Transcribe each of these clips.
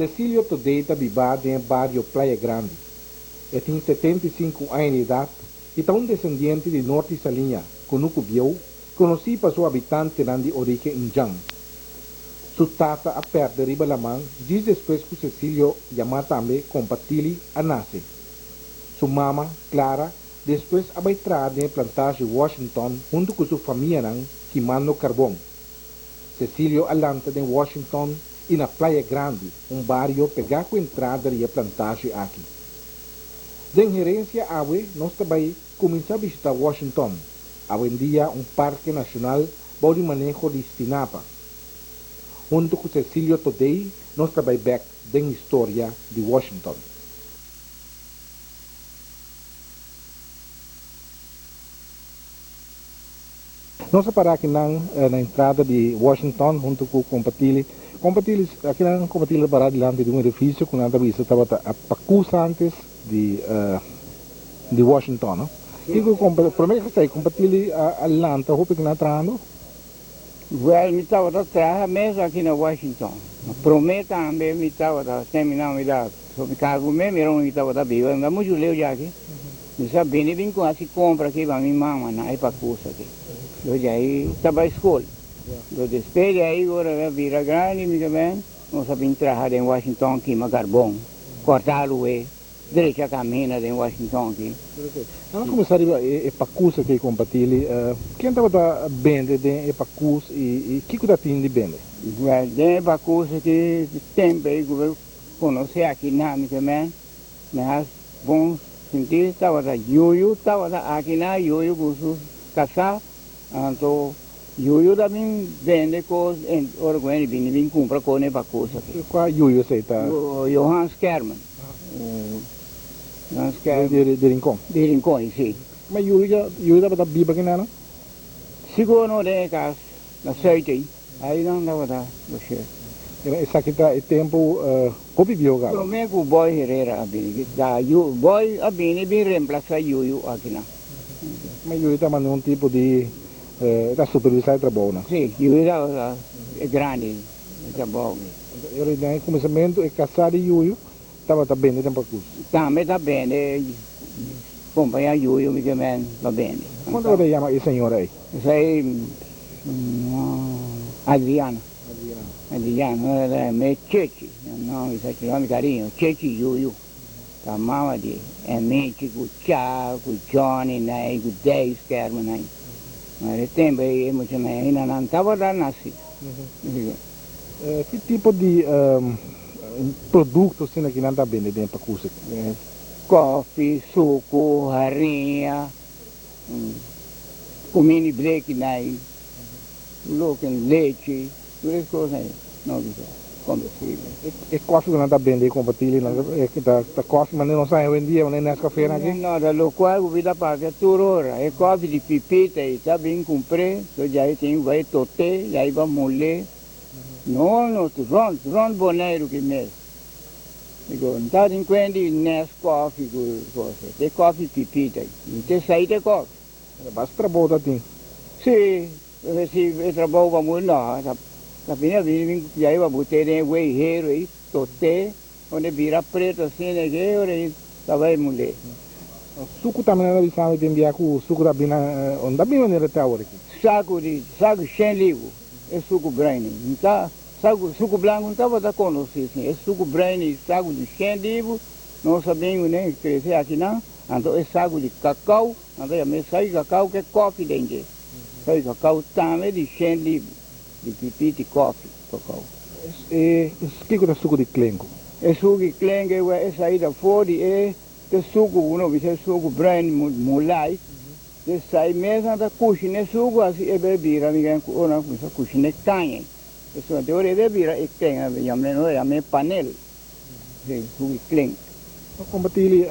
Cecilio Thodé ta bibá den e bario Playa Grandi. E tin 75 aña di edat i ta un desendiente di Norte Saliña, Kunuku Bieu, konosí pa su habitantenan di orígen indjan. Su tata a pèrdè riba laman djis despues ku Cecilio, yamá tambe Kompa Tili, a nase. Su mama, Clara, despues a bai traha den e plantashi Washington huntu ku su famianan kimando karbon. Cecilio a lanta den Washington i na Playa Grandi, un bario pegá ku entrada di e plantashi aki. Den Herensia awe nos ta bai kuminsá bishitá Washington, awendia un parke nashonal bou di maneho di Stinapa. Huntu ku Cecilio Thodey nos ta bai bèk den historia di Washington. Nos a para akinan na entrada di Washington huntu ku Kompa Tili. Kompa Tili, akinan Kompa Tili ta para dilanti di un edifisio ku nan ta bisa tabata a pakus antes di di Washington, no? Kiko Kompa, prome ku esei Kompa Tili a lanta hopi kinan trahando? Wel, mi tabata traha mes aki na Washington. Prome tambe mi tabata termina mi da so mi kargo mes mira unda mi tabata biba, no ta muchu leu di aki. Mi sa bini bin ku hasi kompra aki pa mi mama na e pakus aki. Dor di ahi ta bai skol. Dor despues di ahi ora mi a bira grandi mi ta ben nos a bin traha den Washington kima karbon, kòrta aluwe, drecha kamina den Washington aki. Nan a kuminsá riba e pakus aki kompatili. Ken tabata bende den e pakus i kiko ta tin di bende? Wèl, den e pakus aki tempu ei ku bo konosé aki na mi ta ben Mi has bon sinti tabata Yuyu tabata aki na Yuyu ku su kasá anto Yuyu ta bin bende kos en ora ku hende bini bin kumpra kos ne pa kos aki. Kua Yuyu esei ta? Johan Skerman. Johan Skerman. Di Rincon? Di Rincon si. Ma Yuyu Yuyu tabata biba aki na? Sigur no den e kas na Zuid ei. Ai nan tabata bushe. Esaki ta e tempu hopi bieu kaba. Prome ku Boy Herrera a bini ta yu Boy a bini bin remplasa Yuyu akinan. Ma Yuyu ta manda un tipo di e ta supervisa e trabounan. Si, Yuyu tabata e grandi e trabou. E ora den e kuminsamentu e kasa di Yuyu tabata bende den pakus. Tambe ta bende kompaña Yuyu mi ke men pa bende. Kon tabata yama e señora ei? Esei Adriana. Adriana. Me Chechi. No, mi sa chama mi cariño. Chechi Yuyu. Ta mama di e Michi cu Cha, cu Johnny nai, cu Dave Skerman nai. Ma e tempo ei e muchanan ainda nan tabata naci. Ki tipo di producto asina ki nan ta bende den pacusi? Koffie, sucu, harinha. Ku mini bleki nai, loke lechi, tur e kos nai no bisa komestibel. E kofi ku nan ta bende i kompartili nan ta kofi manera nos haña awendia manera Nescafé nan aki? No, ta lokual ku mi ta papia tur ora. E kofi di pipita ei ta bin kumpr'é, so djai tin ku bai tot'é, djai bai mul'é. No, no, rònt, rònt Boneiru ki mes. Digo, N ta tin kuen di nes kofi ku kos ei. Te kofi pipita ei. Mi te sai te kofi. Pero basta trabou ta tin. Si, pero si e trabou pa muri no. Ta bini a bini bin ya iba bot'é den e wei heru ei, tot'é, unda e bira pretu asina ei ke ora ei ta bai mul'é. Suku tambe nan ta bisa mi tin bia ku suku ta bini, unda ta bini manera te awor aki? Saku di, saku shen ligu, e suku bruin ei. N ta. Sagu suku blanku no tabata konosí sin e suku bruin i sagu di shen dibu nos a bin kuné krese akinan anto e sagu di kakao nan ta yama e sagu di kakao ku e kofi den dje sagu di kakao tambe di shen dibu di pipiti kofi kakao. E kiko ta suku di klenku? E suku di klenku e wea e saida for di e te suku ku no bisa e suku bruin mulai te sai mes nan ta kushina e suku asi e bai bira mi ku ora nan kuminsa kushina e kaña. Pasobra te ora e ta bira e klen, a yam'é no, a yam'é panel, sí, su e klen. No kompartili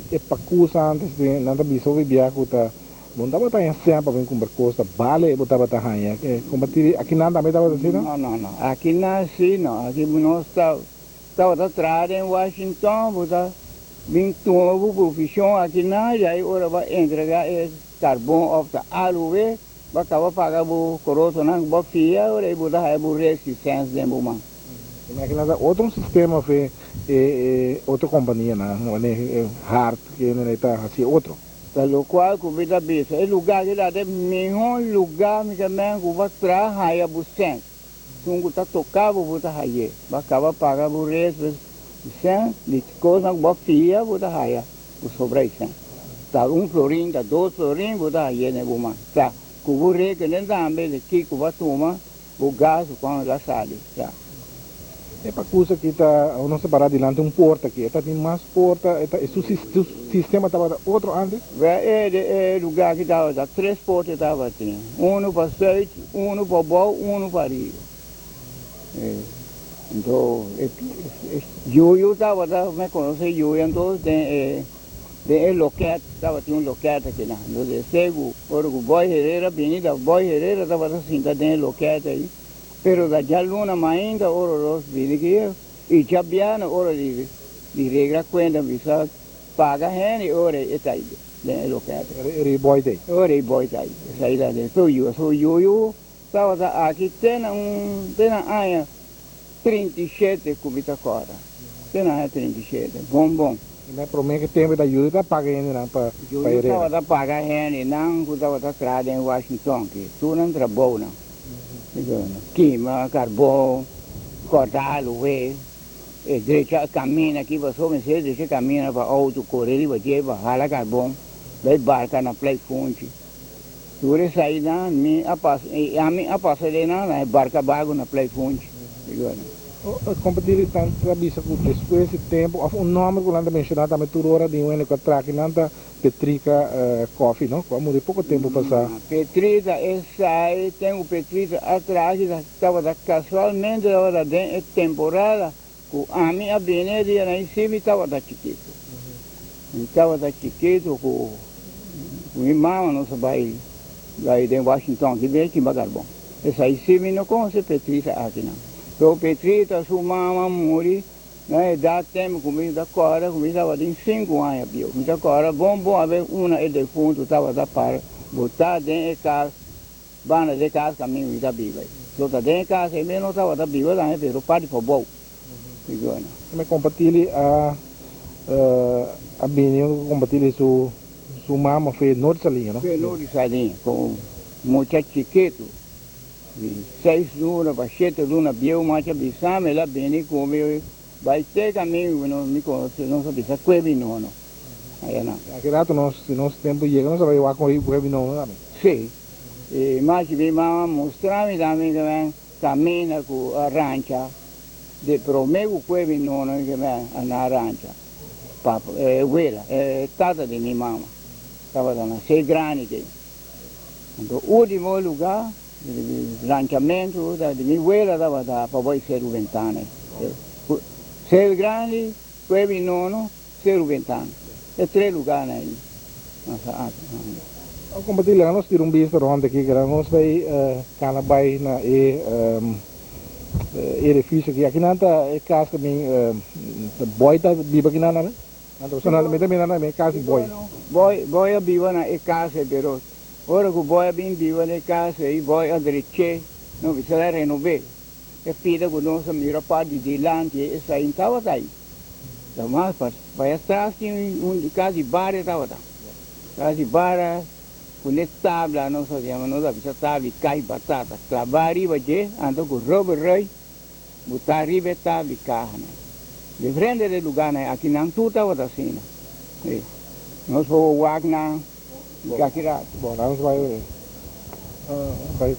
e pakus antes di nan ta bisa hopi bia ku ta bo no tabata haña sèn pa bin kumpra kos ta bale bo tabata haña. Kompartili akinan tambe tabata asina? No, no, no, akinan si no, aki nos ta tabata traha den Washington, bo ta bin tuma bo provishon akinan i ai ora bo a entrega e karbon òf ta aluwe. Bo a kaba paga bo korotonan ku bo a fia, ora ei bo ta haya bo resi sèns den bo man. Imagina ta otro un sistema of e e otro companianan wanneer hard kende ta haci otro. Ta locual cu mi ta bisa, e lugar aki ta e mihor lugar mi ta men cu bo traha haya bo cent. Esun cu ta toca bo, bo ta haye. Bo a caba paga bo res, bo cent, di cosnan cu bo a fia bo ta haya, bo sobra e cent. Ta un florin, ta dos florin bo ta haye den bo man. Ta cu bo rekenen tambe di kico bo a tuma. Bo gas cuando ta sali ya. E pakus aki ta nos ta para dilanti un porta aki. E ta tin mas porta, e ta e su sistema tabata otro antes? Wè e de e lugar aki tabata tres porta e tabatin, uno pa zuid, uno pa bou, uno pa ariba. Anto e yuyu tabata, mi conoce yuyu anto den e Den e loket, tabatin un loket akinan. Nos e segu, ora ku Boy Herrera bini, ta Boy Herrera tabata sinta den e loket ei. Pero ta djaluna mainta ora nos bini aki i djabièrnè ora di di regra kuenta bisa paga hende ora e ta ei den e loket ei. Ora e Boy ta ei. Ora e Boy ta ei. Esei ta den su yu. Su yuyu tabata aki te na un te na aña 37 ku mi ta kòrda. Te na aña 37. Bon bon. I na e promé ki tempu ta yuda ta paga hendenan pa Yuda hereda. tabata paga hendenan ku tabata traha den Washington ki tur nan trabounan. Kima karbon, kòrta aluwe, e drecha kaminda aki pasobra mester drecha kaminda pa outo kore riba dje pa hala karbon bai barka na Plei Funchi. Tur esainan mi a pasa, i ami a pasa den nan na e barka bago na Plei Funchi. Kompetí nan ta bisa ku despues di tempu òf un nòmber ku nan ta menshoná tambe tur ora di un hende ku a traha kinan ta Petrika Kòfi no ku a muri poko tempu pasá. Petrita esai ten ku Petrita a traha ki tabata kasualmente tabata den e temporada ku ami a bini e dianan i si mi tabata chikitu. Mi tabata chikitu ku mi mama nos a bai bai den Washington ki bini kimba karbon. Esai si mi no konoce Petrita akinan. Pero Petrita su mama a muri na edat tempu ku mi ta kòrda ku mi tabatin sinku aña bieu. Mi ta kòrda bon bon awe una e defuntu tabata para botá den e kas banda di e kas kaminda mi ta biba ei. So ta den e kas ei mi no tabata biba tambe pero parti pabou. Mi kompatili a a bini ku kompatili su su mama fe Noord Saliña no? Fe Noord Saliña ku mucha chikitu di seis luna pa shete luna bieu macha bisa mi el a bini ku mi bai te kaminda ku mi konosi nos a bisa kue binono aya nan. Aki rato nos si nos tempu yega nos a bai wak kue binono tambe. Si, i machi mi mama mustra mi tambe Camina cu a rancha di prome cu cue mi nono ke mi a na rancha. Papa, e wela, e tata di mi mama tabata na sei grandi ke. Anto ultimo lugar di ranchamento ta di mi wela tabata pa boy Seru Ventana. Sei grandi, cue mi nono, Seru Ventana. E tres lugarnan ei. A comparti laga nos tira un bista rond aki keda nos bay cana bay na e edificio aki. Aki nan ta e cas cu mi Boy ta biba aki nan nan ta mi ta mira nan e cas di Boy. Boy Boy a biba na e cas ei pero ora cu Boy a bin biba na e cas ei Boy a dreche no bisa el a renove e pida cu nos a mira parti dilanti esai tabata ai. Mas pa atras tin un cas di bario tabata. Cas di bara cu ne tabla nos a yama nos a bisa tabla di cay batata claba riba dje anto cu rubber rui buta riba e tabla di cahanan. Diferente de lugarnan aki nan tur tabata asina. Nos por wak nan casi rato. Bon, nos bay bay.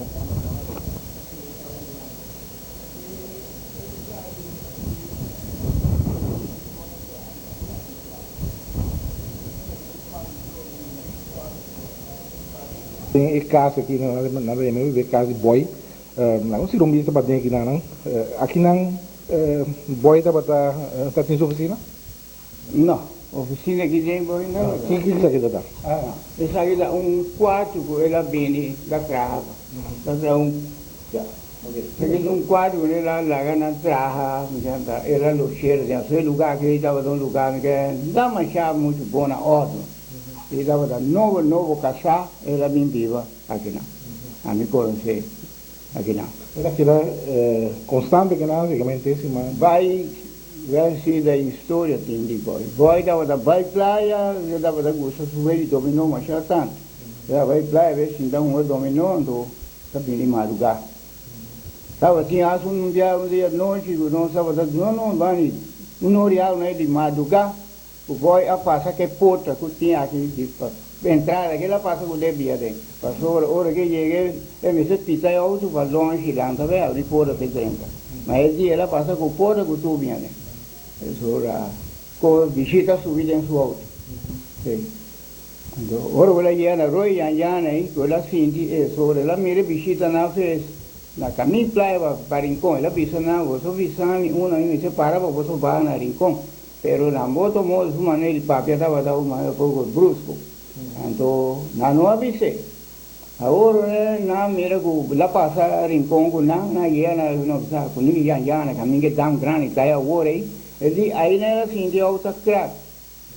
Den e kas aki nan ta yama e kas di Boy. Nan a sira un bista paden aki nan. Aki nan Boy tabata ta tin su ofisina? No, ofisina aki den Boy no tabata. Kiko esaki ta ta? Esaki ta un kuarto ku el a bini ta traha. Ta traha un. Esaki ta un cuadro cu el a laga nan traha, mi ta el a lochera den su lugar aki tabata un lugar ke no ta masha mucho bon na ordo y tabata nobo nobo casa el a bin biba akinan ami conoce. Akinan. E ta keda constante kinan sigamente siman. Bai wèsi da historia tin di Boy. Boy tabata bai playa, e tabata gusta su wei di dominó masha tantu. E a bai playa bes sinta hunga dominó anto ta bini madugá. Tabatin hasta un bia un dia nochi ku nos tabata no no bani un ora i algu di madugá ku Boy a pasa ke porta ku tin aki di pa entrada ke el a pasa ku debia den pasobra ora ke yega e mester pita e outo pa lonchi lanta bai abri porta pa e drenta ma e dia el a pasa ku porta ku tubia den pasobra ku bishita a subi den su outo si. Anto ora ku el a yega na Rooi Jan Jan ei ku el a sinti es ora el a mira e bishita nan fes na kamin playa pa Rincon el a bisa nan boso bisa mi una mi mester para pa boso baha na Rincon. Pero nan bo tomó di su manera di papia tabata un manera poko brusco. Anto nan no a bis'é. Awor nan mira ku la pasa Rincon ku nan, nan yega na no bisa ku ni Jan Jan kaminda e dam grandi ta awor ei. E di ai nan a sinti ouw ta krak.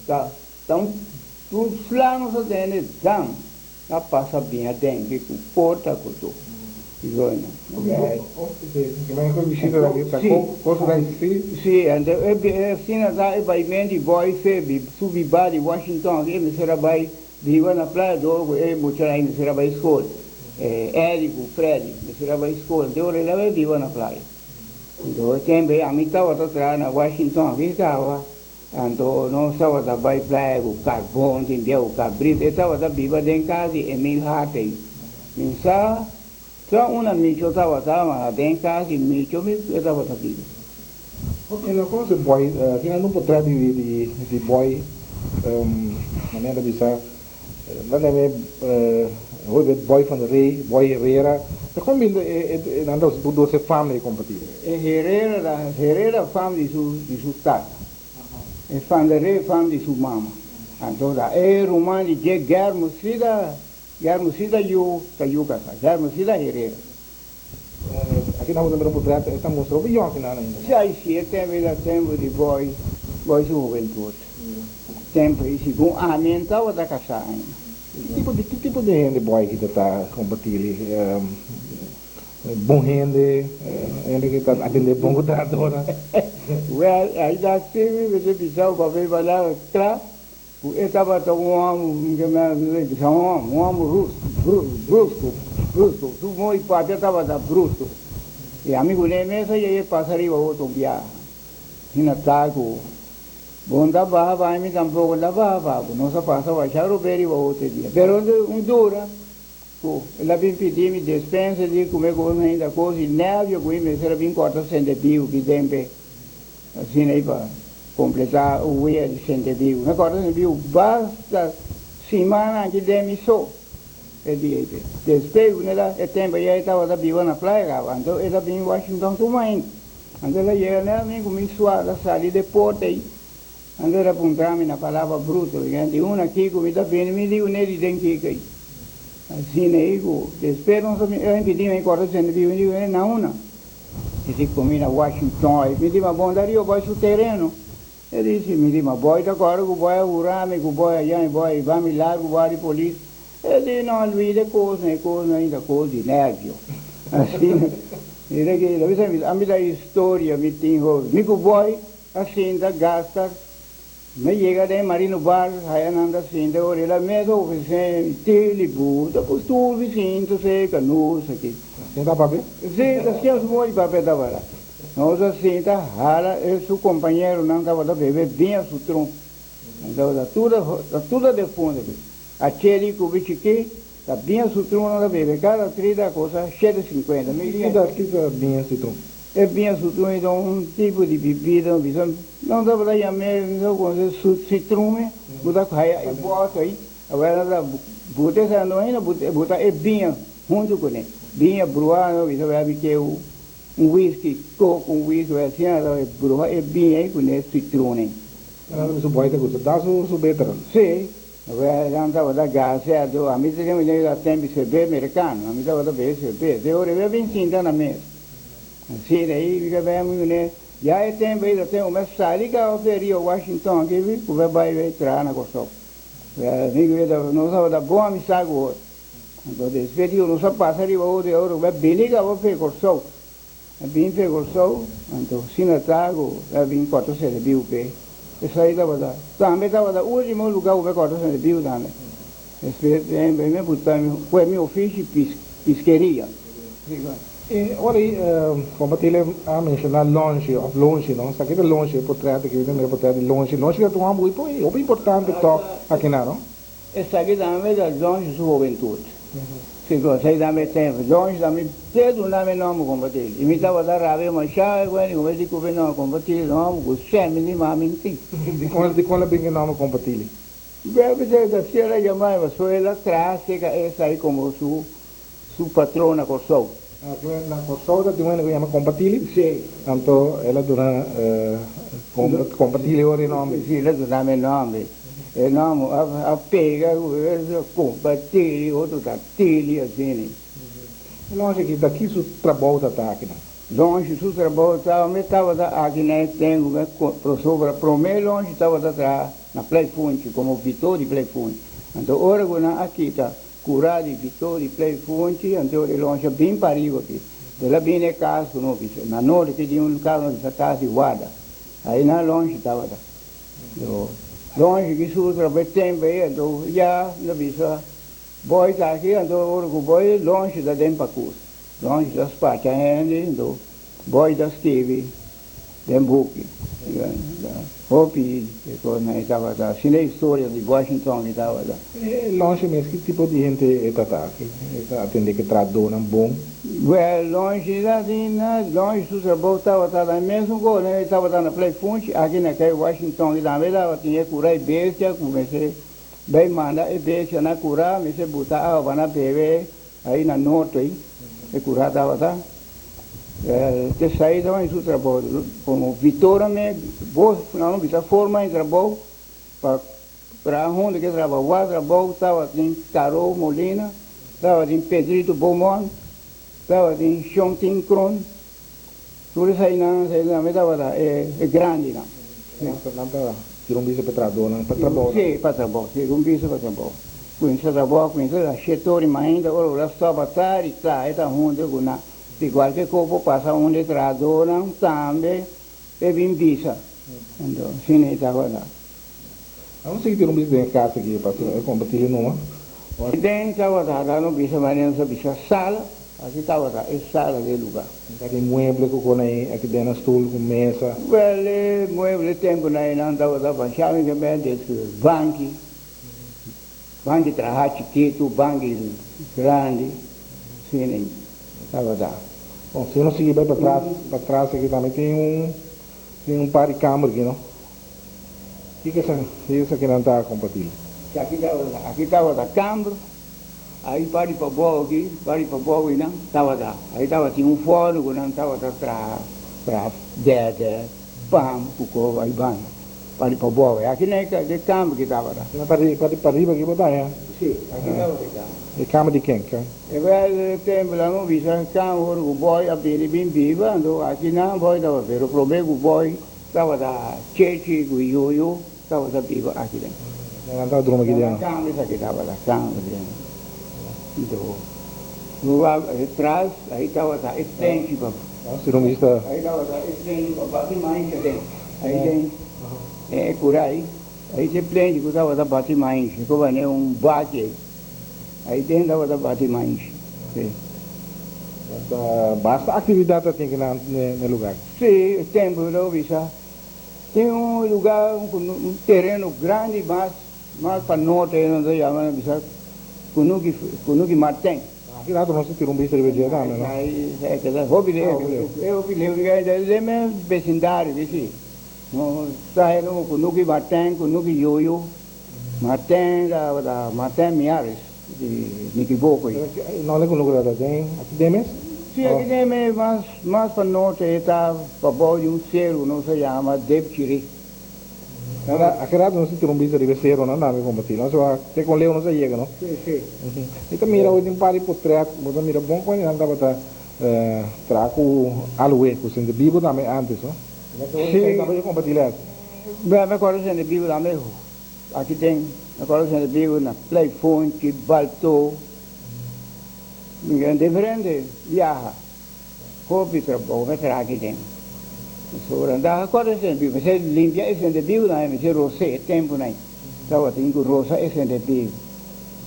Ta ta un un sla nos a tende dam a pasa bin aden ki ku porta ku tur. Si, anto e asina ta e baimen di boy fe su biba di Washington e mester a bai biba na Playa dor ku e muchanan ei mester a bai skol, Eddie ku Freddy mester a bai skol, anto ora el a bai biba na playa. Anto e tempu ei ami tabata traha na Washington aki kaba. Anto nos tabata bai playa ku karbon, tin bia ku kabrit. E tabata biba den kas di Emil Hartey. Mi sa sa unda Micho tabata, ma den kas di Micho mi e tabata biba. Ok, no konoce Boy, tin algun potret di di di Boy, manera ta bisa, nan ta yam'e hopi bet Boy van der Rey, Boy Herrera, ta kon bin e e nan ta dos e fam ei kompatibel? E Herrera ta Herrera fam di su di su tata. E Van der Rey fam di su mama. Anto ta e ruman di dje Germusida, Germusida yu ta yu kasá, Germusida Herrera. Aki nan bo ta mira un portret, e ta mustra hopi yòn kinan ainda. Si ai si e tempu ei ta tempu di boy, boy su hubentut. Tempu ei segun ami en tabata kasá ainda. Ki tipo di ki tipo di hende boy ki ta ta kompartí Bon hende, hende ki ta atendé bon ku trahadónan. Wèl, ai ta sirbi mester bisa ku papia palabra kla ku e tabata un hòmber, ke mi ta bisa un hòmber, un hòmber brusku, brusku, su modo di papia tabata brusku. I ami ku ne mes a yega pasa riba otro biaha. Asina ta ku bo no ta baha pa mi, mi tampoko no ta baha pa bo. Nos a pasa washa robé riba otro dia. Pero un dura. Ku el a bin pidi mi despensa di kume ku un hende a kos i nervio ku mi mester a bin kòrta sentebiu ki tempe asina ei pa kompletá un wea di sentebiu. Mi a kòrta sentebiu basta simannan aki den mi so e dia ei pe. Despues ku el a e tempu ei e tabata biba na Playa Cabo anto el a bin Washington tur mainta. Anto el a yega nèt mi ku mi suar a sali de porta ei. Anto el a puntra mi na palabra bruto, di una kiko mi ta bini? Mi di un'e di den kiko ei. Asina ei ku despues nos a bin, el a pidi mi kòrda sende biba, mi di un'e na una. E di ku mi na Washington ei. Mi di ma bon ta rio bai su tereno. E di si, mi di ma boi ta kòrda ku boi a hura mi, ku boi a yami, boi a hiba mi largu, boi a di polis. E di no olvida e kosnan, e kosnan ainda kos di nervio. Asina, mira ki, lo bisa mi, ami ta historia mi tin hopi. Mi ku boi. A sinta gasta Me yega den Marino Bar haya nan ta sinta ora el a mesa ofrece te li bu ta postur bi sinta cerca nos aki. Sinta papia? Si, ta siña su mooi papia tabata. Nos a sinta hala e su compañeronan tabata bebe biña su tron. Nan tabata tur ta tur ta defunto aki. A cheli cu bi chiki ta biña su tron nan ta bebe cada trida cosa shete cincuenta. Mi Kita kita biña su tron? E biña sutrume ta un tipo di bibida, bisa nan tabata yam'é, mi sa konosé su sitrume, bo ta haya e bòt ei, awor nan ta buta esei no ainda buta e biña huntu kuné, biña bruhá no bisa wea mi ke un whisky, koko un whisky asina nan ta bruha e biña ei kuné sitrune. Nan ta bisa boy ta gusta da su beter. Sí, awor nan tabata gase anto ami ta tene tempu serbes merikano, ami tabata bebe serbes, de ora e bin sinta na mesa. Asina ei mi ta bai mi mane ya e tempo ei ta tempo mi a sali caba fe Rio Washington aki mi cu mi a bai bai traha na Corsou. Mi cu e nos tabata bon amistad cu otro. Anto despues di nos a pasa riba otro i otro bai bini kaba fe Kòrsou. A bin fe Kòrsou, anto asina ta ku a bin kòrta sende biu p'e. Esei tabata tambe tabata último lugá ku mi a kòrta sende biu tambe. Despues mi a buta kue mi ofishi piskeria. E ora ei Combatile a menshoná Lonchi òf Lonchi no? Sa ki ta Lonchi? E potrèt aki mi ta mira potrèt di Lonchi. Lonchi ta un hòmber hopi importante tòg akinan no? Esaki tambe ta Lonchi su hobentut. Sigur, esaki tambe e tempu. Lonchi tambe te duna mi nòmber Combatile. I mi tabata rabia mashá e kuenta ku mi di ku mi nòmber Combatile, nòmber ku sèmi di mami n'tin. Dikon el a bin ku e nòmber Combatile? Bèbè ta ta sera yamá e pasobra el a traha serka esaki komo su su patron na Kòrsou. Na Kòrsou ta tin un hende ku yama Kompatili? Sí. Anto el a duna Kompatili ora e nòmber? Sí, el a duna mi e nòmber. E nòmber a pega ku Kompatili, otro ta Tili, asina. E lonchi aki ta ki su trabou ta ta akinan? Lonchi su trabou ta, mi tabata aki na e tempu ku pasobra promé lonchi tabata traha na Pleifunchi komo vitó di Pleifunchi. Anto ora ku nan a kita Cura di Vito di Play Funchi, anto e loncha bin pariba aki. El a bini e cas cu no bisa. Na noord aki tin un cas no bisa cas di warda. Ahi nan lonchi tabata. Anto lonchi ki sutra pa e tempo ahi, anto ya no bisa boy ta aki, anto ora cu boy lonchi ta den pacus. Lonchi ta spacha hende, anto boy ta skibi. Den buki. Hopi e kosnan e tabata. Asina e historia di Washington e tabata. E Lonchi mes ki tipo di hende e ta ta? E ta atende ku e trahadónan bon? Wèl, Lonchi ta asina. Lonchi su trabou tabata ta e mesun kos. E tabata na Play Funchi aki na kai Washington i tambe tabatin e kura e bestia ku mester bai manda e bestia na kura, mester buta awa pa nan bebe ai na norte ei e kura tabata. Te sai ta su trabou como Vitora me bo nan bisa forma e trabou pa traha hunto ke trabawa trabou tabatin Caro Molina tabatin Pedrito Beaumont tabatin Shontin Kroon tur esainan esainan tabata e grandinan. Nan ta tira un bisa pa trahadónan pa trabou. Sí pa trabou sí un bisa pa trabou kuinsa trabou kuinsa la shete ora i mainta ora bo ta stòp a tardi traha e ta hunto ku nan. Si kualke kos por pasa un di trahadónan tambe e bin bisa. Anto asina e tabata. Amo sigui tira un bisa den e kas aki pa e kompartí e numa. Den tabata ta no bisa manera nos a bisa sala, aki tabata e sala di e lugá. Ta tin mueble ku kon ei aki den a stul ku mesa. Wèl e mueble tempunan einan tabata banshamikamente banki, banki traha chikitu, banki grandi, asina ei. Tabata. Bon, si uno sigui bai patras, patras aki tambe tin un, tin un par di kamber aki, no? Kiko esa, kiko esakinan ta kompartí? Si aki tabata, aki tabata kamber, ai par di pabou aki, par di pabou einan tabata, ai tabatin un fòrnu ku nan tabata traha, traha dèdè, pan ku kos ai banda, par di pabou. Aki na e kamber ki tabata. Par di, par di pariba aki bo ta haña? Si, aki tabata e kamber. E kamber di ken? Ken? E bel tempu nan no bisa can ora cu boy a bini bin biba, anto aki nan boy tabata, pero prome cu boy tabata Chechi cu Yuyu tabata biba aki den. Nan tabata drumi aki den? Nan cama esaki tabata cama den. Anto no a tras ahi tabata e plenchi pa. Si no mista. Ahi tabata e plenchi pa bati mainshi den. Ahi den e curai ahi ta e plenchi cu tabata bati mainshi, cu bane un baki. Ahí den tabata bati maishi, sí. Ta basta actividad ta tin kinan n'e lugar. Sí, e tempo mi tabata bisa tin un lugar, un tereno grandi mas, mas pa norte ahí nan ta yama, nan bisa Kunuki, Kunuki Marten. Aki rato nos ta tira un bista riba dje tambe, no? Ahí, ahí ta hopi leu, e hopi leu, den mes becindario, sí. No sa hende Kunuki Marten, Kunuki Yoyo. Martin tabata Martin Miares di Nikiboko. No le kunuku tabata den aki den mes? Si aki den mes, mas mas pa norte e ta pabou di un seru nos a yama Debchiri. Aki rato nos a tira un bista riba e serunan tambe komparti. Nos a wak te kon leu nos a yega no. Si si. Mi ta mira hoy tin un par di potret, bo ta mira bon kon nan tabata traha ku aloe ku sende bibu tambe antes no. Si. Tambe komparti les. Bè mi acorda sende bibu tambe aki den, mi acorda sende bibu na Pleifonchi, Balto. Mi diferente biaha hopi trabou mi a traha aki den. Pasobra anda kòrda e sende biu, mester limpia e sende biu nan, mester ros'é e tempunan tabatin ku rosa e sende biu.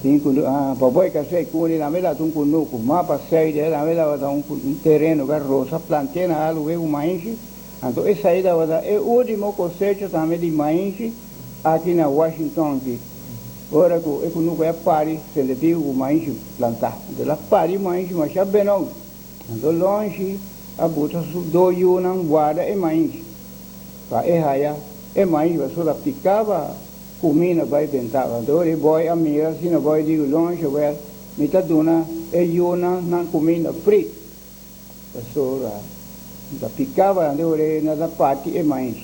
Tin ku pa boi kasé kuni nan mi lata un kunuku, ma pa sèide nan mi tabata un tereno ku a rosa plant'é nan aluwe ku mainshi, anto esei tabata e último kosecha tambe di mainshi aki na Washington ki ora ku e kunuku a pari sende biu ku mainshi plantá. Anto el a pari mainshi masha benou. Anto Lonshi a buta su do yunan guarda e mainshi pa e haya e mainshi pasobra pikaba Kumina bai bentaba. Anto ora e bòi a mira asina, bòi di longe, Wèl, mi ta duna e yunan nan kuminda fri. Pasobra mi ta pikaba anto ora e na ta parti e mais.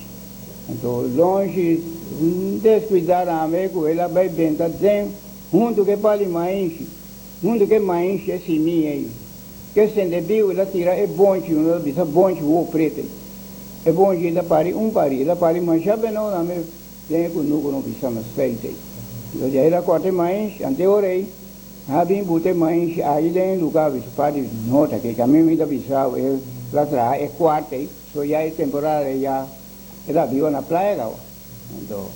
Anto longe deskuidá tambe ku el a bai benta den huntu ku e pali mais, huntu ku e mais e simia ei. Ke sende biu el a tira e bonchi, nos ta bisa bonchi wou pretu ei. E bonchi ei ta pari un pari, el a pari masha beno tambe. Den e kunuku no bisa mas feite. Lo di el a kòrta e mais, ante ora ei, a bin buta e mais ai den e lugá bisa parti nota ke kamin mi ta bisa e la traha e kuart ei, so ya e temporada ei ya e ta biba na playa kaba. Anto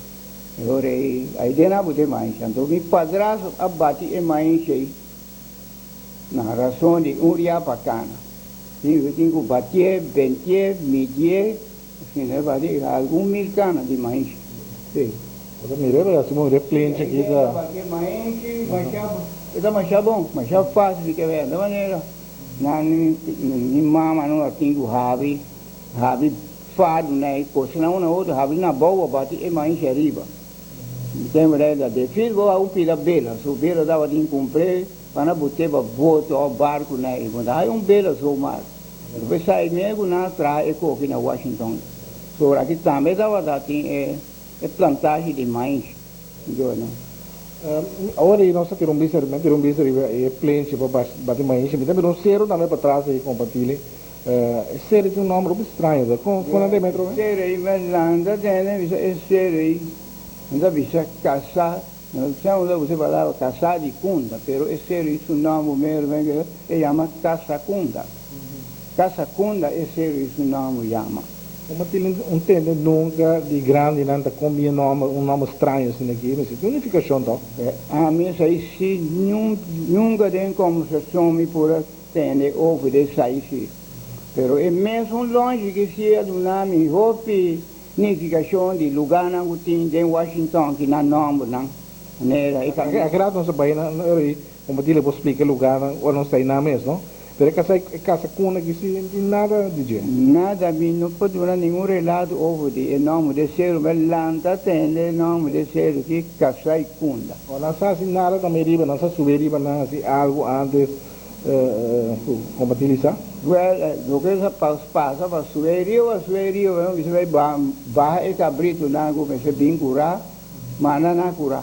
e ora ei ai den a buta e mais, anto mi padraso a bati e mais ei na rason di un ria pa kana. Tin ku batié, bentié, midié. Asina e bati algun mil cana di maishi. Sí. Bo ta mira e hasi un replenchi aki ta. E bati maishi masha, e ta masha bon, masha facil di kebra. Di manera nan mi mama no a tin cu habri, habri fadu na e cosnan un na otro, habri na abou a bati e maishi ariba. Mi tempo ta da defil bo a un pida bela, su bela tabatin cumpr'e pa na bot'e pa boto of barco na e, bo ta haya un bela so mas. Despues sai mei ku nan a traha e koki na Washington. Sobre aki tambe tabata tin e e plantashi di mais. Yo no. Awor ei nos ta tira un bista, mi a tira un bista riba e plenchi pa bati mais. Mi ta mira un sero tambe patras ei kompartili. E sero tin un nomber hopi straño. Ta kon nan ta e metro? E sero ei mi a lanta tende bisa e sero ei nan ta bisa kasa. No sa unda usa e palabra Casa di Cunda, pero e seru y su nomber mero mero e yama Casa Cunda. Casa Cunda e seru y su nomber yama. Como tin un tende nunca di grandinan ta combina nomber, un nomber straño asina aki, mester tin un nificacion toch? Ami esai si nunca den conversacion mi por a tende over di esai si, pero e mesun lonchi ki si a duna mi hopi Nifikashon di lugánan ku tin den Washington ki nan nòmbernan manera e kaminda. Aki rato nos a bai na ora un batile por splika e lugánan ora nos ta einan mes no. Pero e kasa e kasa kuna aki si no tin nada di dje. Nada mi no por duna ningun relato over di e nòmber di e seru mi a lanta tende e nòmber di e seru ki kasa i kunda. Ora nan sa hasi nada tambe riba nan sa subi riba nan hasi algu antes Ku kompatibilisa? Wel, loke sa pasa pa suei rio a suei rio, bo mester bai baha e kabritunan ku mester bin kurá, manda nan kurá.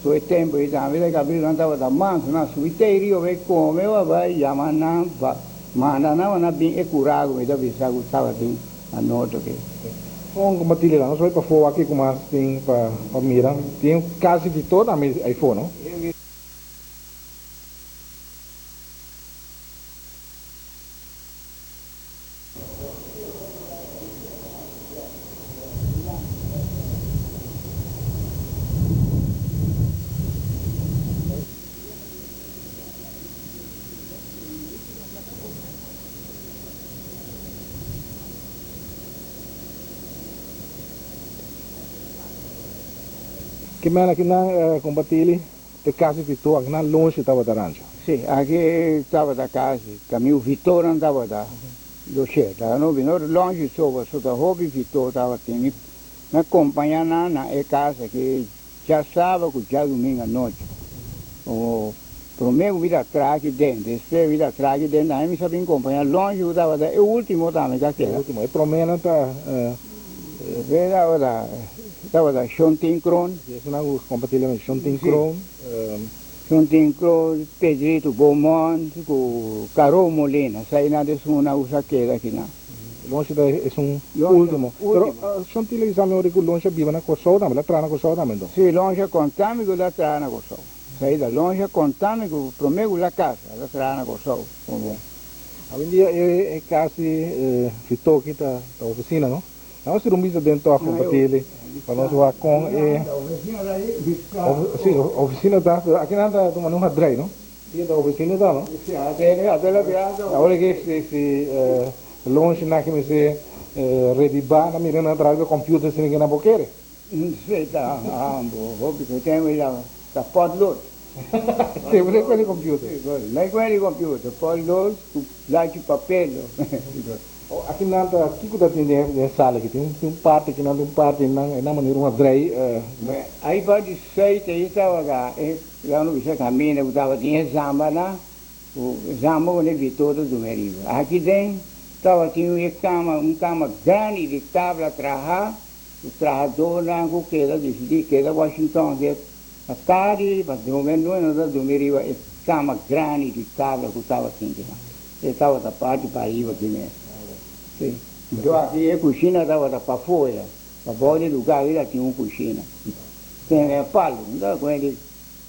So e tempu ei tambe e kabritunan tabata mansu, nan subi te rio bai kome o a bai yama nan pa manda nan pa nan bin e kurá ku mi ta bisa ku tabatin anochi aki. Kon kompatibilisa? Nos bai pafó aki ku mas tin pa mira. Tin kasi di tur tambe aifó, no? Ki mena ki nan compartili? E kasi di tur nan lonshi tabata rancho. Sí, aki tabata kasi, kamiu Vitornan tabata doshe, ta no bino lonshi so paso ta hopi Vitor tabatin, mi mi a kompaña nan na e kas aki djasaba ku djadumingu anochi, o prome ku mi ta traha aki den, despues mi ta traha aki den tambe mi sa bin kompaña lonshi ku tabata e ultimo tambe ka keda. E ultimo, e promenan ta. E tabata tabata Shontin Kroon. Si, esun nan ku kompatibel met Shontin Kroon. Shontin Kroon, Pedrito Beaumont ku Caro Molina, esei nan ta esun nan ku sa keda akinan. Lonchi ta esun ultimo. Pero Shontin lo bisa mi ora ku Lonchi a biba na Kòrsou tambe, el a traha na Kòrsou tambe anto? Si, Lonchi a konta mi ku el a traha na Kòrsou. Saida longe a konta mi ku promé ku la kasa, el a traha na Kòrsou komo. Awendia e kas di Fitoki ta ofisina no? Nan a sira un bista den tòg kompartili pa nos wak kon e si ofisina ta pero aki nan ta tuma un hadrei no? Si ta ofisina ta no? Awor ke si si longe nan ke mester rebibá nan mira nan traha riba computer sino ke nan por kere. Si ta ambo hopi ku tempu ya ta potlood. Tempu no e computer. No e computer potlood ku lachi papel. Aki nan ta kiko ta tin den sala aki tin un parti aki nan tin un parti nan e nan manera un adrei. Ai pa di suite ei tabata e laga no bisa kaminda ku tabatin e zamba nan ku zamba ku ne Vito ta duna riba. Aki den tabatin e kama un kama grandi di tabla traha ku trahadornan ku keda disidí keda Washington ke pa tardi pa drumi no ta drumi riba e kama grandi di tabla ku tabatin kinan. E tabata parti pariba aki mes. Si. Anto aki e kushina tabata pafó ya. Pabou di lugá aki ta tin un kushina. Ten e palu, no tabata kuné di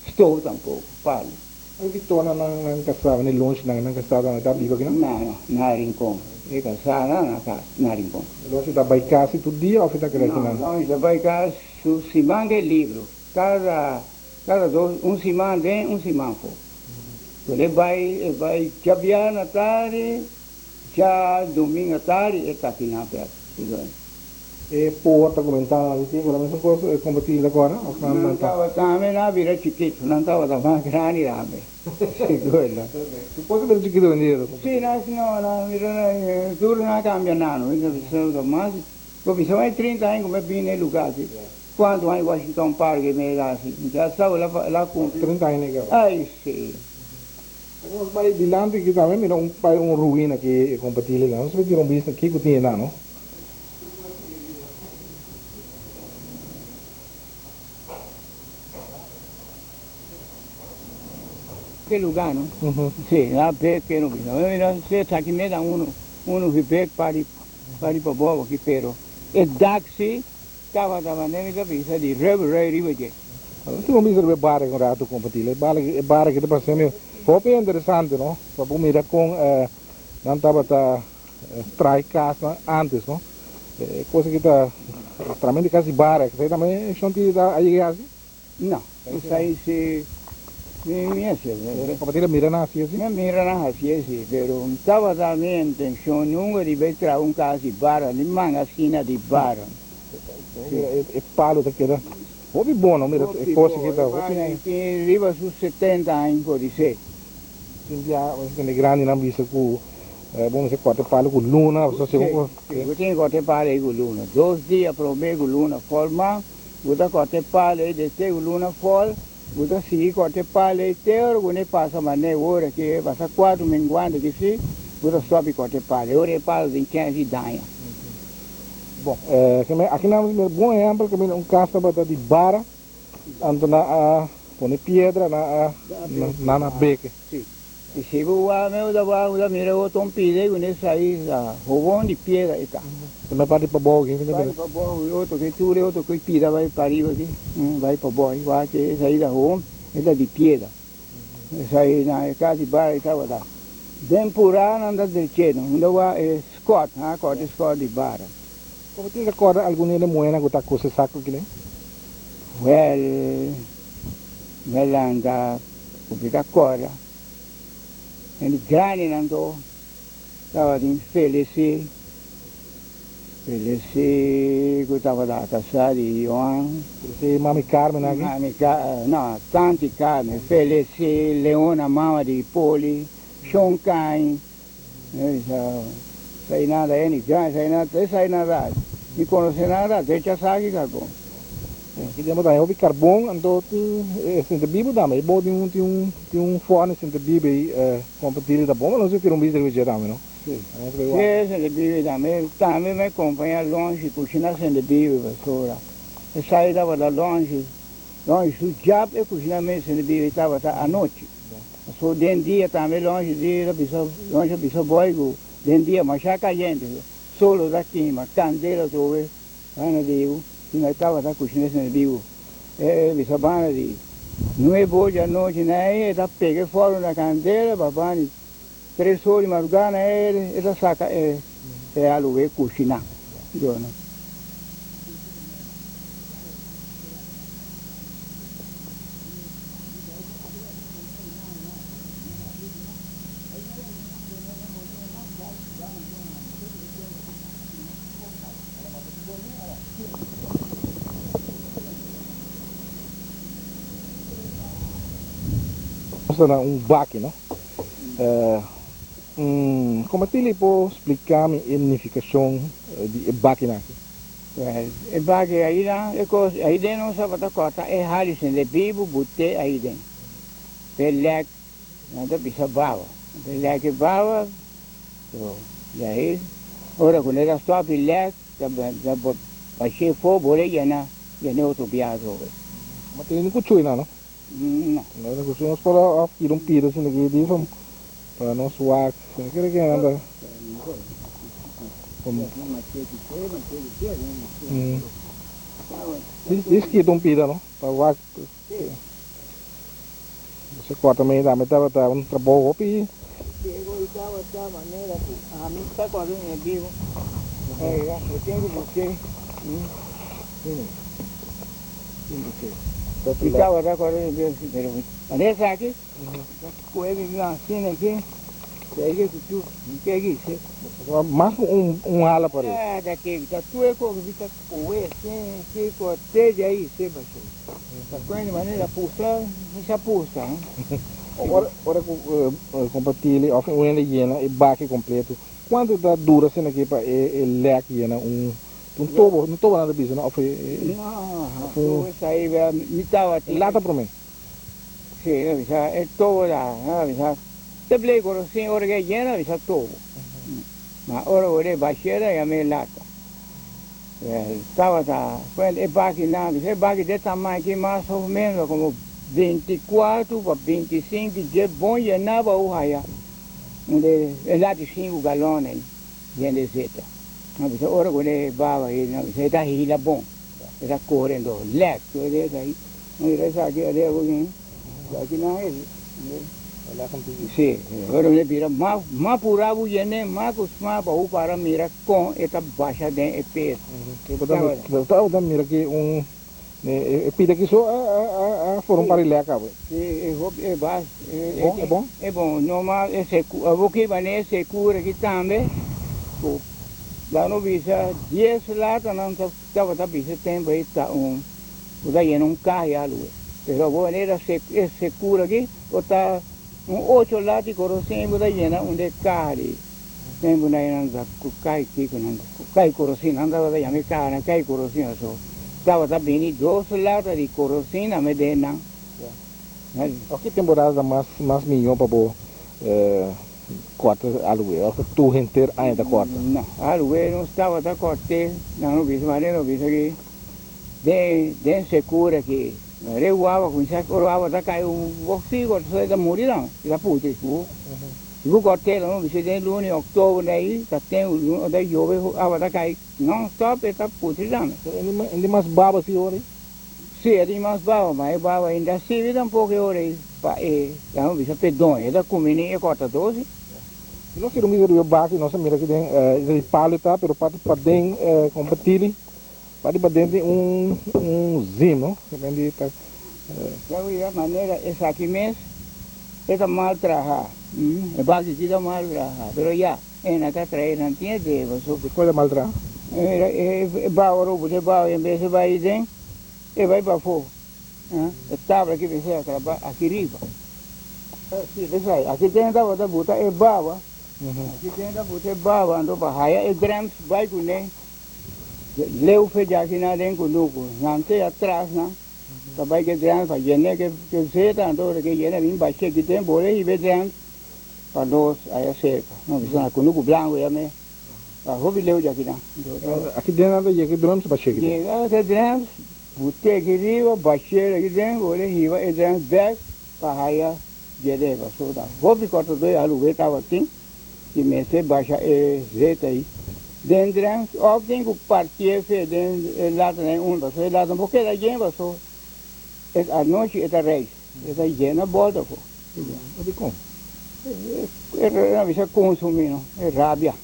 stoof tampoko, palu. Ora ki tona nan nan kasá, ne lunch nan nan kasá nan ta biba aki nan? No, no, na Rincon. E kasá nan na kas na Rincon. Lunch ta bai kas tur dia òf e ta keda aki nan? No, lunch ta bai kas su siman ke libro. Kada Kada dos, un siman den, un siman afó. Cuando e bai, e bai djabièrnè atardi, djadumingu atardi e ta aki na bèk. E porta cu bentana di tin cu ta mesun cos compatible agora of nan Nan tabata tambe nan a bira chikitu, nan tabata mas grandi tambe. Sigur. Tur cos a bira chikitu hoy en dia. Si, nan no, nan mira nan tur nan a cambia nan, mas, bo bisa mas di 30 aña cu mi a bini na e lugar aki. Cuanto aña Washington Park e mira asi? Ya sa el a cumpli. 30 aña ne caba. Ay si. Nos bay dilanti aki tambe mira un bay un ruina aki e compatile la. Nos bay tira un bista kico tin eynan no. Ke lugar no. Si, na bek ke no bisa. Mira si esaki me da uno uno fi bek pari pari pabou aki pero e dak si. Tabata manera mi ta bisa di rubber rei riba dje. Nos tin un bisa riba e barrio un rato compartí. E barrio e barrio aki ta parse mi hopi interesante no, pa bo mira con nan tabata traha e casnan antes no. E cosa aki ta tremendo casi barrio aki. Esaki tambe shon ta a yega hasi? No, esai si mi a hacié. Compartí la mira nan hacié si? Mi a mira nan hacié si, pero no tabata mi intencion nunca di bay traha un cas di barra, ni manga skina di barra. Mira e palo ta keda hopi bon no, mira e cos aki ta hopi. E palo tin riba su 70 aña podisé. Tin bia bo tende grandinan bisa cu bo mester corta e palo cu luna of asina cu. Si, bo tin corta e palo ei cu luna. Dos dia prome cu luna forma bo ta corta e palo ei desde cu luna fol bo ta sigui corta e palo ei te ora cu ne pasa mane ora ki e pasa cuatro menguante ki si bo ta stop di corta e palo ei ora e palo tin chens di daña. Bon, aki nan mira bon ehempel kaminda un kas tabata di bara, anto nan a pone piedra, nan a nan a beke. Si, i si bo wak me bo ta wak bo ta mira otro un pida ku ne sai ta hobon di piedra e ta. E na parti pabou aki. Parti pabou i otro ke tur e otro ke pida bai pariba aki, bai pabou i wak e sai ta hobon e ta di piedra. E sai na e kas di bara e tabata den purá nan ta drech'e unda wak e. Scott, ha corda e Scott di bara. Bo tin recorda algun hende muhena cu ta cose saco kile? Wel, mi a lanta cu mi ta corda. Hende grandinan to tabatin Felici, Felici cu tabata casa di Johan. Felici mami Carmen aki? Mami Carmen, no, tanti Carmen, Felici, Leona mama di Poli, Shon Cain. Esai nada e ni esai nada esai nada mi conoce nada decha saki carbon. Aki den bo ta hopi carbon anto tin e sinterbibu tambe e bo tin un tin un tin un forno sinterbibu ei compartili ta bon nos a tira un bista riba dje tambe no. Si e sinterbibu tambe tambe mi compaña lonchi cushina sinterbibu pasobra esai tabata lonchi lonchi su jap e cushina mes sinterbibu tabata anochi. Paso den dia tambe longe di a bisa longe a bisa boy cu den dia masha cayente solo ta kima candela trobe banda di yu si no tabata cushina esnan bibu e bisa banda di. Nuebe or di anochi na ei e ta pega e fòrnu na kandela pa bani tres or di madrugá na ei e ta saka e e aluwe kushiná. Nos ta na un baki, no? Como Tilly por splica mi e nificacion di e bakinan aki? Well, e baki ayinan, e cos, ayiden nos tabata corta e halisen de bibu bute ayiden. P'e lek, nan ta bisa baba. P'e lek e baba, so, di ahi, ora cu nan ta stop e lek, ta bash'e afo, bo lo yena, yena e otro biaha atrobe. Ma tene cu chui nan, no? No. No tene cu chui. Nos por a kira un pida asina aki di pa nos wak. Kere ke nan ta. Dis kita un pida, no? Pa wak. Bo corta mi tambe tabata un trabou hopi. Diego y tabata manera cu ami ta corda mi bibo. Oiga, bo tin cu busque. Tin busque. Mi tabata corda mi bibo, pero manera esaki, ta coge mi bibo asina aki, y ahí ke cu tu, mi ke guise. Mas cu un hala pa riba. Ah, ta ke, ta tur e cosa mi ta coge asina aki, corte di ahí, seba. Ta kuen di manera pusta, mi sa pusta. Ora ora ku kompartili òf un hende yena e baki kompleto, kuantu ta dura asina aki pa e e lèk yena un un tobo, un tobo nan ta bisa no òf e e No, òf un tobo esei mi tabatin. Lata promé. Si, mi a bisa e tobo ta, mi a bisa te blei korosin ora ku e yena mi bisa tobo. Ma ora ku e bashera ya mi lata. Tabata well e bakinan, bisa e baki de tamaño aki mas of menos como 24 pa 25 dje bon yená pa u haya unda e lati sinku galon ei yen de zeta. Nan bisa ora ku e baba ei nan bisa e ta hila bon, e ta kore endo lek tur e desa ei. Mira esaki ade awo. Sí, ora mi bira mas mas purá bo yene, mas ku sma pa bo para mira kon e ta basha den e pes. Bo ta mira ki un e pida ki so a forma un par di lek awe. Sí, e hopi e bas. E bon, e bon? E bon, normal e seku, abo ki manera e sekura aki tambe ku laga no bisa dies latanan tabata bisa tempu ei ta un. Bo ta yena un kaha ya lue. Pero bo manera e sekura aki, bo ta un ocho lati korosin bo ta yena un de kaha di tempu na nan ta ku kai kiko nan ku kai korosin nan tabata yama e kaha nan kai korosin aso tabata bini dos lata di korosin na mede nan. Oki temporada ta mas mas miyo pa bo kòrta aluwe òf tur henter aña ta kòrta? No, aluwe nos tabata kòrt'e nan no bisa manera no bisa ki. Den den secura ki re wawa cuminsa ora wawa ta cay bo figo ta ta muri nan i ta putri bu si bu cortela no bisa den luna di october na ahi ta ten luna ta yobe awa ta cay non stop e ta putri tambe. E di mas baba si ora ei? Si e di mas baba ma e baba ainda sirbi tampoco e ora ei pa e nan bisa p'e doño ta cumini e cortador si. Nos kere mira riba baki nos a mira aki den di palo ta pero parti paden compartili. Parti paden tin un un zim no depende ta. Ya wira manera esaki mes e ta mal traha e baki aki ta mal traha pero ya e na ta trae nan tin e deba so. Dikon e ta mal traha? Mira e bao ora bo ta bao en bes e bai den e bai pafo e tabla aki mester a traba aki riba si esai aki den tabata buta e bawa aki den ta buta e bawa anto pa haya e drems bai kune. Leu fe djaki nan den kunuku, nan te atras nan ta bai ke drens pa yene ke zeta, anto ora ke yene bin bashe ki den bore hiba e drens pa nos aya serka, nos bisa na kunuku blanku ya me ta hopi leu djaki nan. Aki den nan ta yega e drens bashe ki den? Yega ke drens, bute ki riba, bashe aki den, bore hiba e drens bek pa haya djede, pasobra ta hopi kòrtadó ya aluwe tabatin. I mester basha e zeta ei den drens of tin ku partié fe den e lata den un pasobra e lata no por keda yen pasobra E anochi e ta reis, e ta yena bòlta afó. Ma dikon? E a bisa konsumí no, e rabia.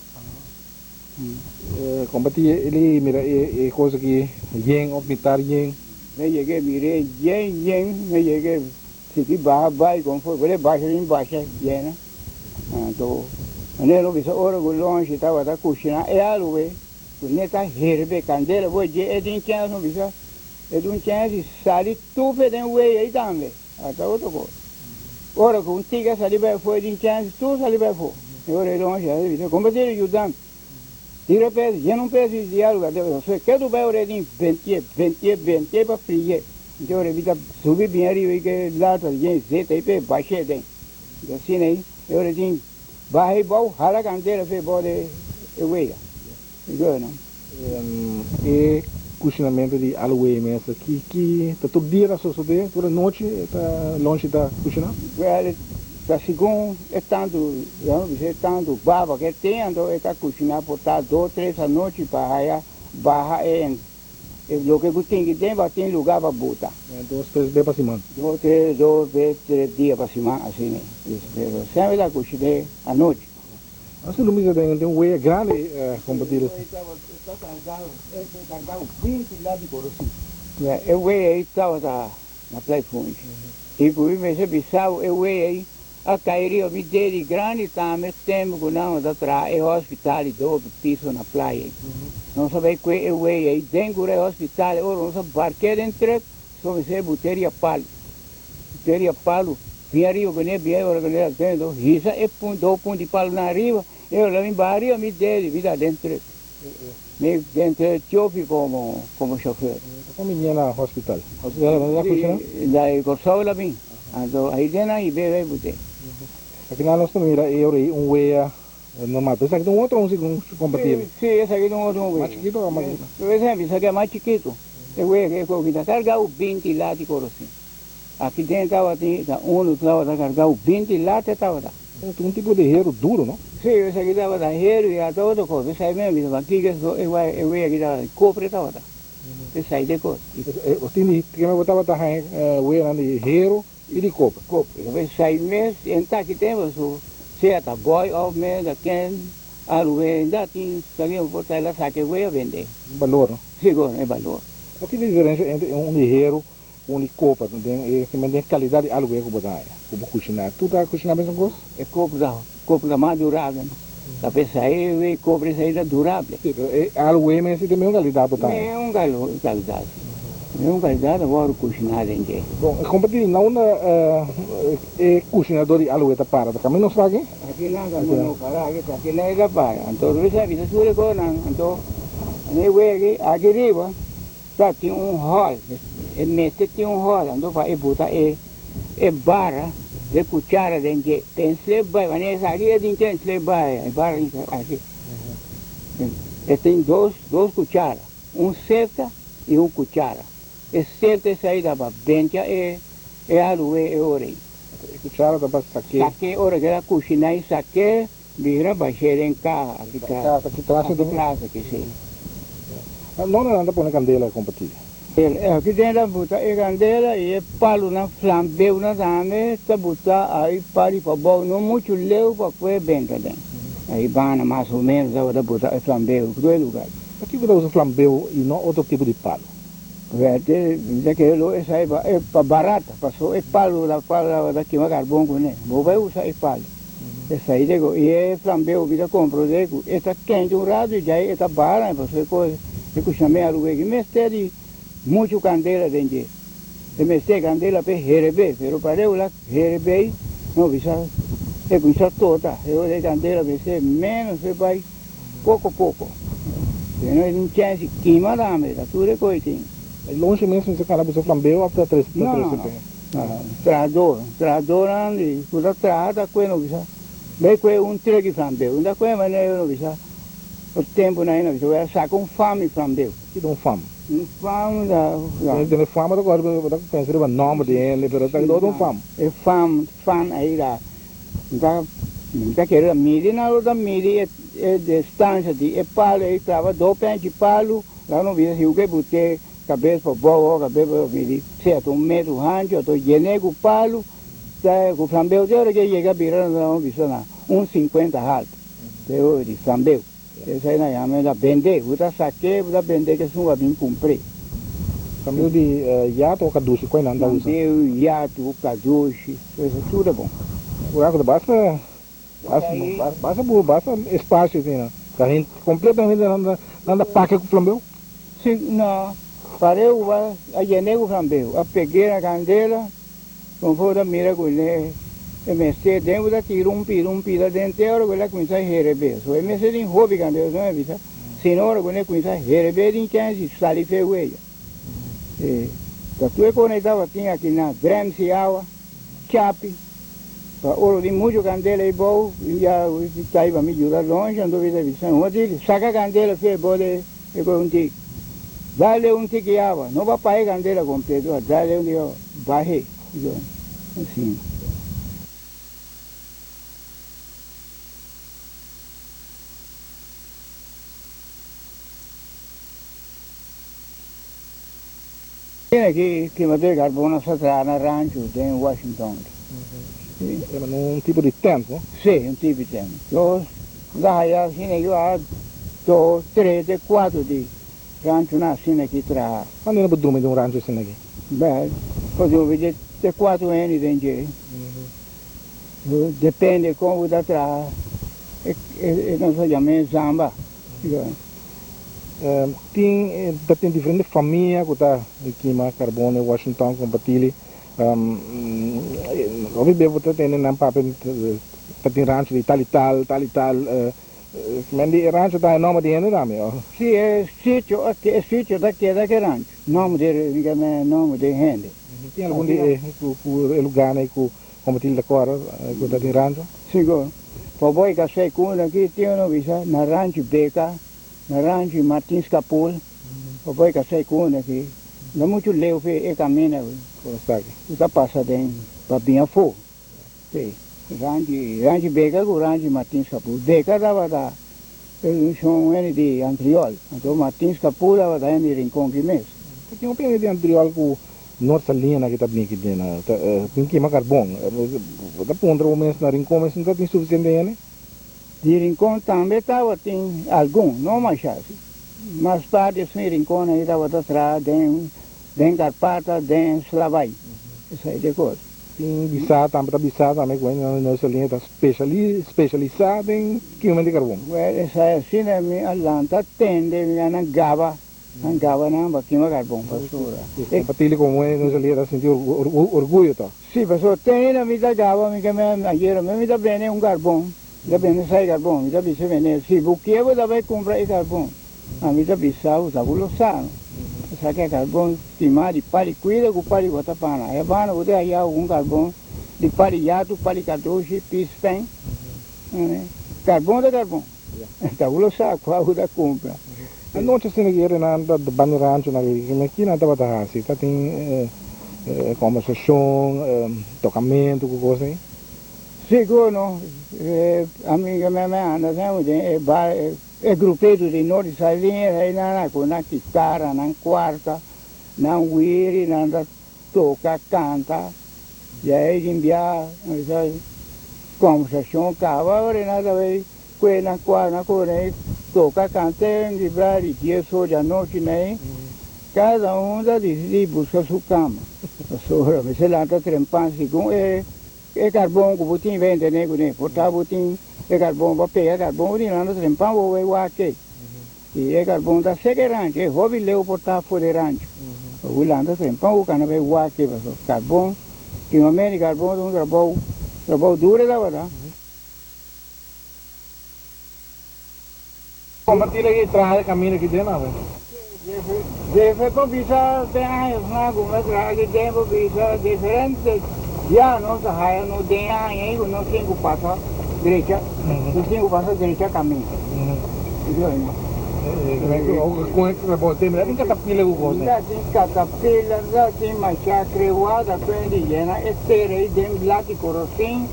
Kompartí e mira e kos aki yen òf mitar yen. Mi a yega e mir'é yen yen, mi a yega e sigui baha bai konforme por e basha bin basha yena. Anto manera no bisa ora ku Lonchi tabata kushiná e aluwe ku ne ta herbe kandela bo dje e tin chèns no bisa e tin un chèns di sali tufe den wei ei tambe ata otro kos. Ora ku un tika sali bai afó e tin chèns di tur sali bai afó. E ora e Lonchi a bisa kompartir e yudante tira pes yena un pes di aluwe anto ketu bai ora e tin bentié bentié bentié pa friye anto ora e bita subi bin ariba i ke lata yen zeta i pe bashé den. Asina ei, e ora tin baha e bou, hala kantera fe bou de e wega. Bueno. E kushinamentu di Alwee mes, ki ki ta tur dia ta sosodé? Tur anochi e ta Lonchi ta kushiná? Wel, ta segun e tantu, ya no bisa e tantu baba ke tin, anto e ta kushiná por ta dos, tres anochi pa haya baha e E loke ku tin ki den pa tin luga pa buta. Dos tres be pa siman. Dos tres dos be tres dia pa siman asina e. Pero semper ta kushid'é anochi. Nos lo misa den un wea grandi kompartido. E ta kargá e ta kargá 20 lati di korosin. E wea ei tabata na Pleifunchi. I ku mi mester bisa bo e wea ei A kai riba mi dedi grandi tambe tempu ku nan ta traha e hospital di dope piso na playa ei. Nos a bai kue e wei ei den kura e hospital ei ora nos a bark'é den trek so mester e buteria palu. Buteria palu bin ariba kuné bin ora ku ne ta hisa e do punt di palu nan ariba e ora mi baha riba mi dedi mi ta den trek. Mi den trek chofi komo komo shofer. Kon mi ñe na hospital? Hospital a kushina? Da e Kòrsou la bin. Anto ahí den nan i bebe bute. Akinan nos ta mira e ora ei un wea normal. Pero esaki ta un otro un segun su kompatibel. Si, esaki ta un otro un wea. Mas chikito o mas grandi? Por esempio, esaki a mas chikito. E wea ke koki ta karga u 20 lati korosin. Aki den tabatin ta unu tabata karga u 20 lati tabata. Ta un tipo di heru duro, no? Si, esaki tabata heru i ata otro kos. Esaki mi a bisa pakiko e wea aki tabata kopre tabata. Esai de kos. Bo tin di keme bo tabata haña weanan di heru i di koper. Koper. Esai mes en taki tempo su sea ta boy of mes ta ken aruwe da tin sabia bo por ta el a saka e wea bende. Balor no? Sigur e balor. Bo tin diferencia entre un di heru ku un di koper den e den kalidat di aluwe ku bo ta haña ku bo kushiná? Tur ta kushiná mesun kos? E koper ta Koper ta mas durabel. Ta pensa e wei koper esei ta durabel. Si, pero e alu wei mes si tin mesun kalidat bo ta haña. Mesun kalidat, si. Mesun kalidat ta wòrdu kushiná den dje. Bon, e kompa di na unda e kushinadó di alu wei ta para? Ta kaminda nos ta aki? Aki nan kaminda nos para aki, ta aki nan e ta para. Anto nos a bisa tur e kosnan. Anto e wei aki, aki riba ta tin un hòl. E mester tin un hòl anto pa e buta e. E bara de cuchara den dje ten slep bai wanneer esaki e tin ten slep bai e bara aki e tin dos dos cuchara un seta y un cuchara e seta esai ta pa bencha e e aruwe e ora ei. E cuchara ta pa sake. Sake ora ke ta cushina y sake bira bashe den caha aki tras aki tras aki tras aki si. Donde nan ta pone candela compartida? Aki den ta buta e candela y e palunan flambeunan tambe ta buta ay pari pabou no mucho leu pa cue benta den. Ay banda mas o menos tabata buta e flambeu tur e lugar. Pakico ta usa flambeu y no otro tipo di palu? Wete mi ta kere lo esai pa e pa barata paso e palu la cual tabata kima carbon cune bo bay usa e palu. Esai de cu y e flambeu mi ta compro de cu e ta kente un rato y djai e ta bara pasobra e cos e cushna aruba aki mester di mucho candela den dje e mester candela p'e herebe pero pa regula herebe no bisa e cuminsa tota e ora e candela mester menos p'e bay poco poco pero no e tin chance di kima tambe ta tur e coy tin. E lonche mes mester cana boso flambeu of ta tres No no no. Trahador, trahadornan di ku ta traha ta kue no bisa bai kue un trek di flambeu. No ta kue manera no bisa o tempunan ei no bisa wea saka un fam di flambeu. Kiko un fam? Un fam ta. Bo tene fama ta kòrda bo ta pensa riba nòmber di hende pero ta keda un fam. E fam, fan ei ta ta ta kere ta midi nan lo ta midi e e distansha di e palu ei traba do penchi palu laga no bisa si ku ke bute. Kabes pa bou o kabes pa midi sèt un metro hanchu ato yené ku palu ta ku flambeu te ora ke yega bira nos a bisa na un sinkuenta haltu te ora di flambeu esei nan yama ta bendé bo ta saké bo ta bendé ke esun ku a bin kumpré. Flambeu di yatu o kadushi kua nan ta usa? Flambeu yatu kadushi esei tur ta bon. Ora ku ta basta Basta bu basta espacio asina ta hende completamente nan ta nan ta pake ku flambeu. Si no pareu ba a yene ku flambeu a pege na candela konfor ta mira ku ne e mester den ku ta tira un pida un pida den te ora ku el a kuminsa herebe so e mester tin hopi candela so mi a bisa sino ora ku ne kuminsa herebe tin chens di sali fe huella e ta tur e kos tabatin aki na drems di awa. Chapi, pa oro di mucho candela ei bou, ya ta iba mi yuda longe, anto mi ta bisa, un tiki, saca candela fe bou de e coge un tiki, dale un tiki awa, no pa paga e candela completo, dale un tiki awa, bahe, asina. Tin aki kimadó di karbon a sa traha na rancho den Washington. E ta un tipo di tent, no? Sí, un tipo di tent. Nos ta haya asina aki a dos, tres te cuatro di ranchonan asina aki traha. Cuantu hende por drumi den un rancho asina aki? Bel, por drumi te cuatro hende den dje. Depende con bo ta traha. E nos ta yama zamba. Tin ta tin diferente famia ku ta kima karbon den Washington kompatili. Hopi bes bo ta tende nan papia ta tin rancho di tal i tal, tal i tal. Men di e rancho ta e nòmber di hende tambe o? Si e sitio e sitio ta keda ku e rancho, nòmber di nòmber di hende. Tin algun di e ku e lugarnan ku Kompatili ta kòrda ku ta tin rancho? Sigur. Pa boy ka sei ku unda ki tin unu bisa na rancho Beka, na rancho Martins Capul. Pa boy ka sei ku unda ki no muchu leu fe e kaminda ku ta pasa den pa bin afó. Si, rancho rancho Beka ku rancho Martins Capul. Beka tabata un shon hende di Antriol, anto Martins Capul tabata hende di Rincon ki mes. Tin hopi hende di Antriol ku Nort Salina ki ta bini aki den ta bin kima karbon. Bo ta puntra bo mes na Rincon mes no ta tin sufisiente hende? Di Rincon tambe tabatin algun, no masha. Mas parti esun Rincon ei tabata traha den den Karpata, den Slavai, esei ta e kos. Tin bisa tambe ta bisa tambe ku hende na Nort Salina ta spesialisá den kimamentu di karbon. Wèl esei asina mi a lanta tende mi a nan gaba. Nan gaba nan pa kima karbon pastora. E patili komo e nos a ta sinti orguyo to. Si pasobra te hende mi ta gaba mi ke me ayera mi mi ta bende un karbon mi ta bende sai karbon mi ta bisa bende si bo kier bo ta bai kumpra e karbon ma mi ta bisa bo ta bo lo sa no esaki e karbon stima di pali kuida ku pali watapana e banda bo ta haya un karbon di pali yatu pali kadoshi pispen karbon ta karbon. Ta bo lo sa kua bo ta kumpra. Anochi asina ki Renan ta bani rancho na ki ki nan tabata hasi? Ta tin kombersashon, tokamentu ku kos ei? Sigur no. E amiga mi a anda semper den e bar, e grupeto di Norte Salinas ei nan a ku nan kitara, nan kuarta, nan wiri, nan ta toka, kanta. Ya ei tin bia kombersashon kaba ora nan ta bai Kue nan kua nan kore toka kante di bra di dies or di anochi na ei, kada un ta disidí buska su kama. Pasobra mester lanta trempan segun e e karbon ku bo tin bende ne kuné. Por ta bo tin e karbon pa pega karbon bo tin lanta trempan bo bai wak ei. I e karbon ta seka e rancho, e hopi leu por ta for e rancho. Pa bo lanta trempan bo kana bai wak ei pasobra karbon, kimamento di karbon ta un trabou, trabou duro e tabata. Compartir aki traha e camino aki den awe. Jefe por bisa den añasnan cu mi a traha aki den por bisa diferente dia nos a haya nos den aña y cu nos tin cu pasa drecha, nos tin cu pasa drecha camino. Tin catapila cu cos. Tin catapila, tin masha crewada, tin di yena e tera y den blaki corosin.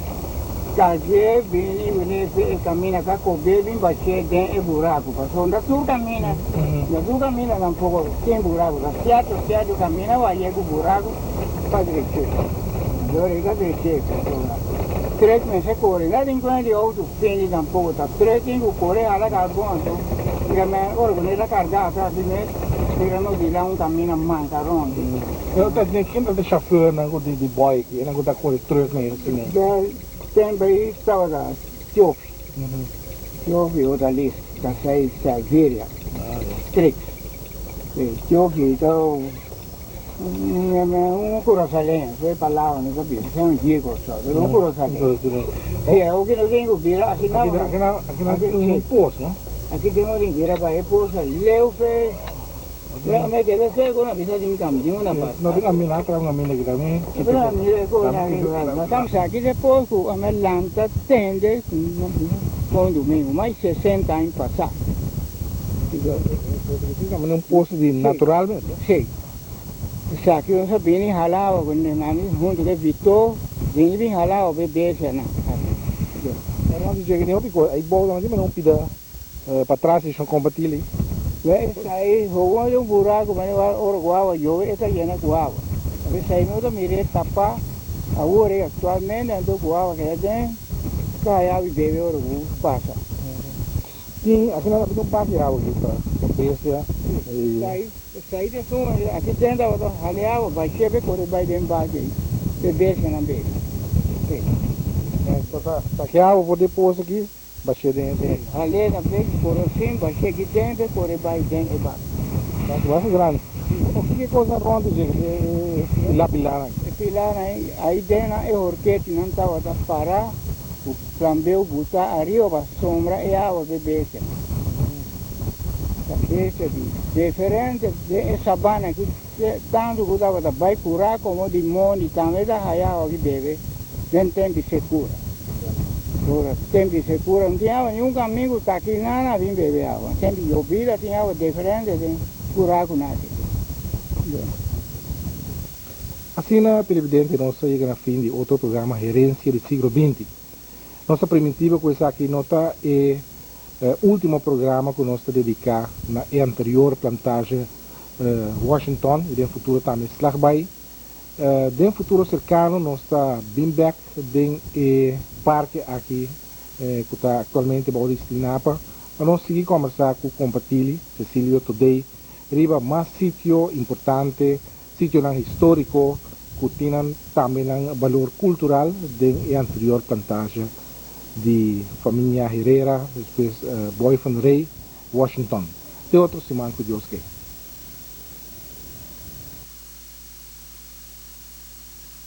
Karg'é bini wene pe e kaminda ka kob'é bin bash'é den e buraku. Pasobra no ta tur kaminda, no ta tur kaminda tampoko tin buraku. Ta sierto sierto kaminda bo a yega ku buraku pa drech'é. Anto e ta drech'é pasobra trek mester kore. No tin kuenta di outo pindi tampoko. Ta trek tin ku kore hala karbon anto mira men ora ku ne ta karga atras di mes mira no dila un kaminda manka rond. Pero ta ken ta e chauffeurnan ku di boy aki, esnan ku ta kore truck na esaki? Bel tempo ei tabata Tiofi, Tiofi Odalis ta sai Siberia, Strix. Tiofi ta un Curaçaoleño, su e palabra no ta bisa, esei un dje Curaçao, pero un Curaçaoleño. Si, awo ki no tin ku bira aki nan. Aki nan tin un pos, no? Aki tin un bira pa e pos leu fe. Me keda seco na bisa tin cam tin una pas. No tin camina atra un camina ki tambe. Pero mira ko na ki na tam sa ki de pos ku a me lanta tende con domingo mais 60 aña pasa. Tambe un pos di natural mes. Si. Esaki nos a bini hala awa ku mami huntu ku Vito bini bin hala awa pa e bestia nan. Pero antes dje hopi kos ai bou tambe tin un pida Patras di shon kompatili. Wè esai hogon den un buraku manera ora ku awa yobe e ta yena ku awa. Esai no ta mir'é tapá awor ei aktualmente anto ku awa keda den ta haya awa i bebe ora ku pasa. Tin aki nan ta un baki awa aki pa bestia i. Esai ta esun aki den tabata hali awa bai shebe kore bai den baki ei pa e bestianan bebe. Taki awa por deposo aki. Bashé den e den. Halé na bek kore sin bashé ki den be kore bai den e bak. Bak basta grandi. O kiko kosnan rond dje e la pilanan? E pilanan ei, ai den nan e horketinan tabata pará ku flambeu butá ariba pa sombra e awa p'e bestia. Ta bestia di diferente den e sabana ki tantu ku tabata bai kurá komo di mondi tambe ta haya awa ki bebe den tempi sekura. Ora tempi sekura no tin awa niun kamingu ta aki nan a bin bebe awa. Tempi yobida tin awa diferente den kurá ku nan aki. Asina, televidente, nos a yega na fin di otro programa Herencia di Siglo Binti. Nos ta primitivo ku esaki no ta e ultimo programa ku nos ta dediká na e anterior plantage Washington i den futuro tambe Slagbaai. Den futuro serkano nos ta bin bèk den e parke aki ku ta aktualmente bou di Stinapa pa nos sigui kòmbersá ku Kompatili Cecilio Todey riba mas sitio importante, sitionan históriko ku tin nan tambe nan balor kultural den e anterior plantage di famia Herrera, despues Boy van Rey, Washington. Te otro siman ku Dios ke.